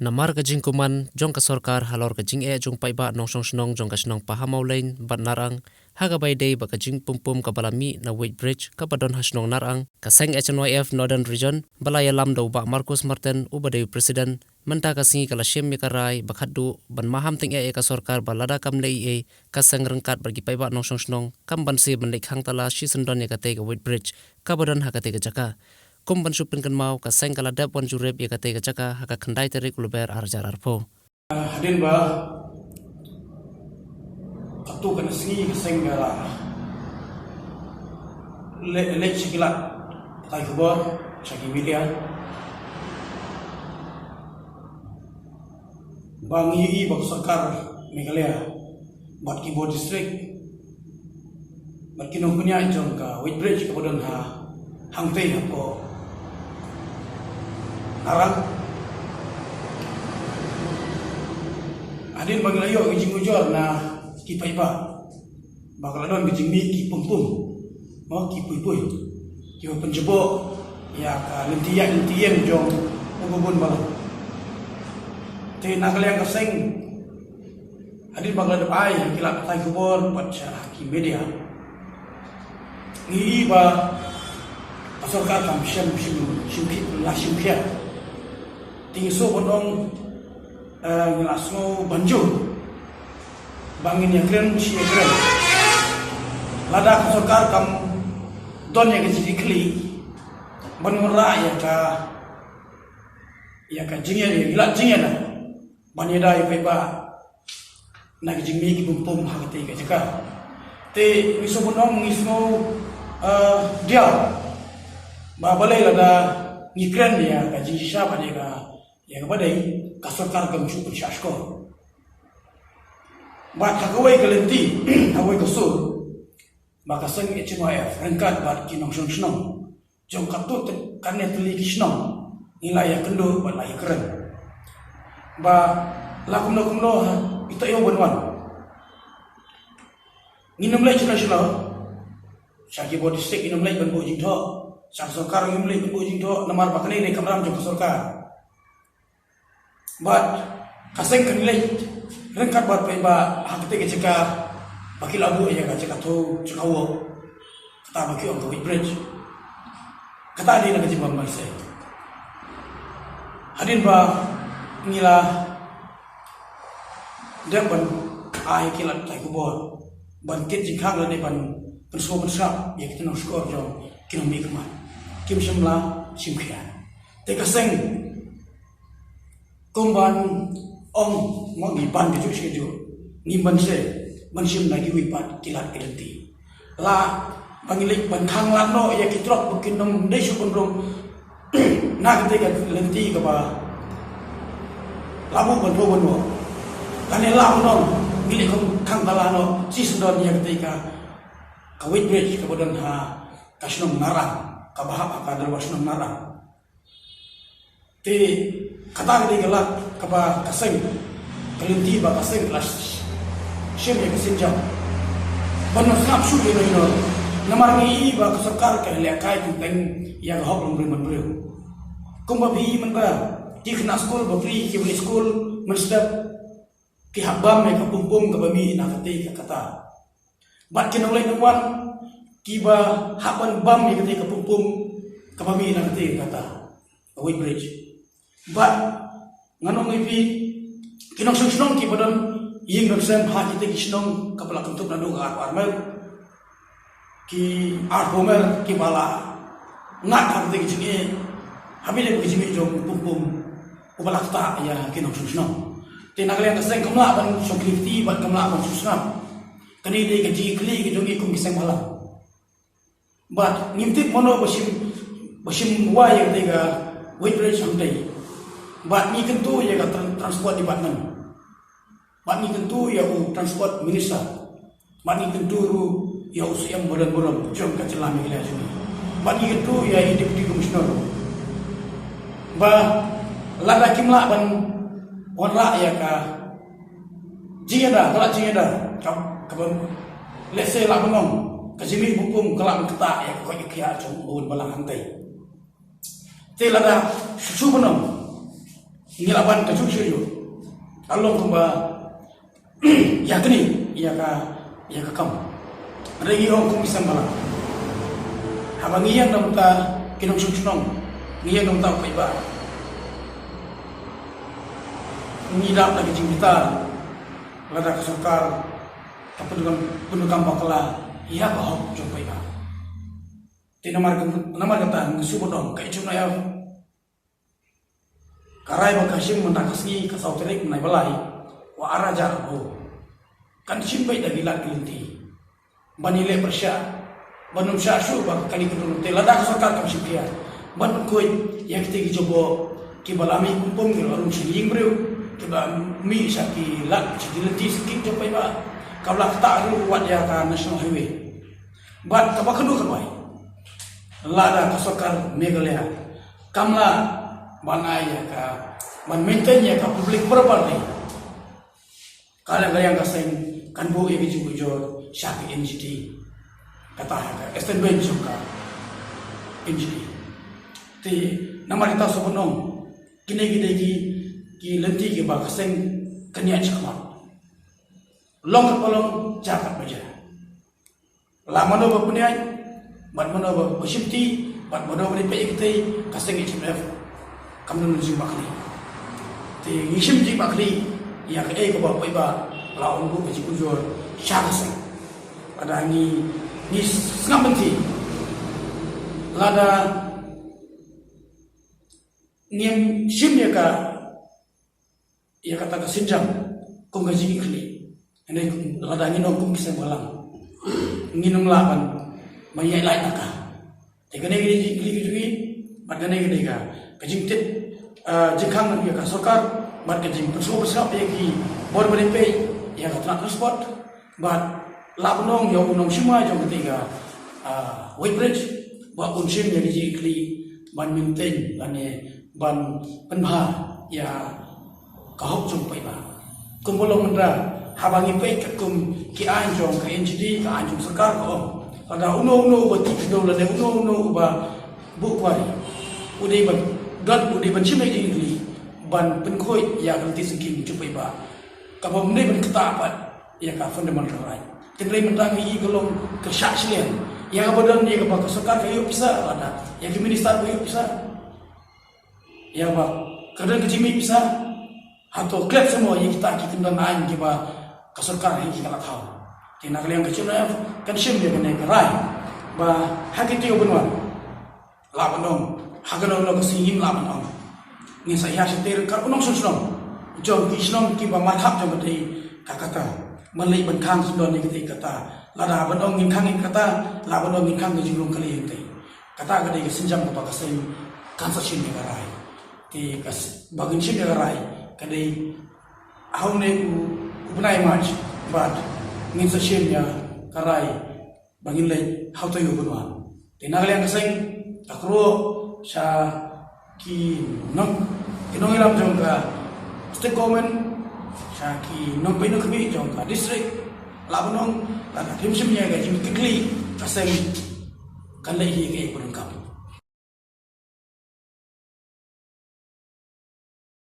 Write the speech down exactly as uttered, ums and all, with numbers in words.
Namar ka jingkuman jong ka sorkar halor ka jingeh jong paidbah nongshong shnong jong ka shnong Pahamawlein bad Narang, ha kaba ïadei bad ka jingpumpum kaba la mih na weight bridge kaba don ha shnong Narang, ka seng H N Y F Northern Region ba la ïalam da u Bah Marcus Martin uba dei u President, mynta ka sngi ka la shim ïa ka rai ba khatduh ban maham tyngeh ïa ka sorkar ba lada kam leh ei ei, ka seng ryngkat bad ki paidbah nongshong shnong kam banse ban leit khang tala shisyndon ïa katei ka weight bridge kaba don ha katei ka jaka. Kum ban shu pynkynmaw, ka seng ka la dep wan jurip ïa katei ka jaka ha ka khyndai tarik u Lber ar hajar arphew. Hadien ba katto katne sngi ka seng ka la leh, leh sha ki lad pathai khubor, sha ki media, ba ngi ïohi ba ka sorkar Meghalaya bad ki bor district bad ki nongpynïaid jong ka weight bridge kaba don ha hangtei hapoh Narang. Hadien ba ngi la ïoh ki jingujor na ki paidbah ba ka la don ki jingmih ki pumpum, mo, ki puipui kiba pynjubok ïa ka lynti ïaid lynti ïeng jong u babun balang. Te na ka liang ka seng, hadien ba ka la dep ai ha ki lad pathai khubor bad sha ki media, ngi ïohi ba ka sorkar kam shym, shym, shym ki, la shim khia. Te ngi sngewbha ban ong, eh, ngi la sngew banjur ba ngin ïakren shi ïakren. Lada ka sorkar kam don ïa ka jingkitkhlieh ban wanrah ïa ka, ïa ka jingïa, ïa ka lad jingïada ban ïada ïa u paidbah na ka jingmih ki pumpum ha katei ka jaka. Te ngi sngewbha ban ong, ngi sngew, eh, diaw ba balei lada ngi kren ïa ka jingshisha bad ïa ka, ïa kaba dei, ka sorkar kam shu pynshah shkor. Bad ha kawei ka lynti, ha kawei ka sur, ba ka seng H N Y F ryngkat bad ki nongshong shnong jong katto katne tylli ki shnong, ngi la ïakynduh bad la ïakren ba la kumno kumno ha ita ïoh ban wan. Ngin ym leit shuh shuh sha ki bor district, ngin ym leit ban buh jingthoh, sha ka sorkar ngin ym leit ban buh jingthoh, namar ba kane ka dei ka kamram jong ka sorkar. Bad ka seng kan leit ryngkat bad paidbah ha katei ka jaka ba ki la buh ïa ka jaka thew jaka wok, kata ba ki ong ka weight bridge. Kata dei na ka jingbym banse. Hadien ba ngi la dep ban ai ki lad pathai khubor ban kit jingkhang lane ban pynsngew pynsngap ïa ki nongshkor jong ki nongmihkhmat, kim shym la shim khia. Te ka seng kumban ong, mo, ngi ban kajuh shi kajuh, ngim banse ban shim na kiwei pat ki lad ki lynti. La ba ngi leit ban khang lad noh ïa ki trok ba kin ym dei shuh ban rung na katei ka lynti kaba la buh ban thew ban wok. Lane la ban ong ngi leit khang tala noh shisyndon ïa katei ka, ka weight bridge kaba don ha ka shnong Narang, kaba hap ha ka dorbar shnong Narang. Te kata ka dei ka lad kaba ka seng, ka lynti ba ka seng ka la sh-, shim ïa ka sienjam ban ym sngap shuh ïa ino ino. Namar ngi i ba ka sorkar ka lehkai teng teng ïa ka hok longbriew manbriew. Kumba phi i mynta, ki khynnah skul bapli kiba leit skul mynstep ki hap bam ïa ka pumpum kaba mih na katei ka kata. Bad ki nongleit nongwan kiba hap ban bam ïa katei ka pumpum kaba mih na katei ka kata, ka weight bridge. Bad ngan ong ïa phi, ki nongshong shnong kiba don ïing don sem ha kitei ki shnong kaba la kynthup naduh ka arphew ar mer, ki arphew mer kiba la ngat ha katei ka jingeh, ha bynta ka jingmih jong u pumpum uba la ktah ïa ki nongshong shnong. Te na ka liang ka seng kam lah ban shong kti bad kam lah ban shu sngap. Kane dei ka jingkylli ka jong ngi kum ki seng bhalang. Bad ngim tip mano ba shim, ba shim wai ïa katei ka weight bridge hangtei. Bad ngi kyntu ïa ka tran-, transport department. Bad ngi kyntu ïa u transport minister. Bad ngi kyntu ruh ïa u Syiem badonburom jong ka jylla Meghalaya jong ngi. Bad ngi kyntu ïa i deputy commissioner ruh ba lada kim lah ban wanrah ïa ka jingïada, ka lad jingïada, ka, kaba, let's say, lah ban ong ka jingmih pumpum ka lah ban ktah ïa ka koit ka khiah jong u balang hangtei. Te lada shu shu ban ong Ngi lah ban ka juh shuh ïa ka long kumba ïa kane, ïa ka, ïa ka kam. Hynrei ngi ong kum ki seng bhalang, haba ngi ïeng na bynta ki nongshong shnong, ngi ïeng na bynta u paidbah, ngi dap da ka jingbitar lada ka sorkar ka pyndonkam, pyndonkam bakla ïa ka hok jong u paidbah. Te namar ka, namar kata ngi shu ban ong ka H N I F ka rai ba ka shim mynta ka sngi ka saw tarik bnai ba lai, wa ar hajar arphew, kan shim beit da ki lad ki lynti ban ïaleh pyrshah, ban ym shah shuh ba ka kali ka dum te lada ka sorkar kam shim khia ban pynkhuid ïa kito ki jubor kiba la mih pum pum, kiba la rung sha ïing briew, kiba mih sha ki lad sha ki lynti sha ki jong paidbah, kaba la ktah ruh wat ïa ka National Highway. Bad kaba kynduh kynwai, lada ka sorkar Meghalaya kam lah ban ai ïa ka, ban maintain ïa ka public property, ka la ka liang ka seng kan buh ïa ka jingujor sha ka N G T, kata ha ka extended bench jong ka N G T. Te namar kita shu ban ong kine ki dei ki, ki lynti kiba ka seng kan ïaid shakhmat. Long katba long, jia katba jia. La mano ba pynïaid, bad mano ba, ba shimti, bad mano ba dei peit ïa kitei, ka seng H N I F kam don jingbakhlieh. Te ngi shim jingbakhlieh ïa kaei kaba u paidbah la ong, buh ka jingujor sha ka seng. Lada ngi, ngi sngap lynti, lada ngim shim ïa ka, ïa kata ka sienjam kum ka jingïakhlieh, hynrei lada ngin ong kum ki seng bhalang, ngin ym lah ban, ban ïaid lait na ka. Te kane ka dei ka jingkylli ka jong ngi, bad kane ka dei ka, ka jingtip, ah, jingkhang na ka sorkar, bad ka jingpynsngew pynsngew ïa ki bor ba dei peit ïa ka tnat transport, bad lah ban ong ïa u nongshimkhia jong kata ka, ah, weighbridge, ba un shim ïa ka jingkylli ban maintain lane ban pynbha ïa ka hok jong u paidbah. Kumba long mynta, haba ngi peit katkum ki aiñ jong ka N G T, ka aiñ jong sorkar ka ong, lada uno uno uba tih kdew lane uno uno uba buh kwari, u dei ban, don u dei ban shim ïa ka jingkylli ban pynkhuid ïa ka lynti syngkien jong u paidbah, kaba ym dei ban ktah pat ïa ka fundamental right. Te hynrei mynta ngi i ka long ka shah shiliang, ïa kaba don ïa kaba ka sorkar ka ïoh pisa, lada ïa ki minister ba ïoh pisa, ïa ba ka don ka jingmih pisa. Hato klet seh mo ïa kita ki kyndon aiñ kiba ka sorkar hi ki ka la thaw? Te na ka liang ka H N I F kan shim ïa kane ka rai ba ha kito ki ban wan, lah ban ong, ha kano kano ka sngi ngim lah ban ong, ngin sa ïaid shatei ryngkat u nongshong shnong jong ki shnong kiba marhap jong katei ka kata, ban leit ban khang sngewdon ïa katei ka kata. Lada ban ong ngin khang ïa ka kata, lah ban ong ngin khang ka jingrung kali ïa katei. Kata ka dei ka sienjam kaba ka seng kan sa shim ïa ka rai. Te ka s-, ba ngin shim ïa ka rai ka dei ha une u, u bnai March, bad ngin sa shim ïa ka rai ba ngin leit ha uto u ban wan. Te na ka liang ka seng, ka kyrwoh sha ki nong, ki nongïalam jong ka state government, sha ki nongpeit nongkhmih jong ka district, lah ban ong, lada kim shim ïa ka jingkitkhlieh, ka seng kan leh hi kaei ba donkam.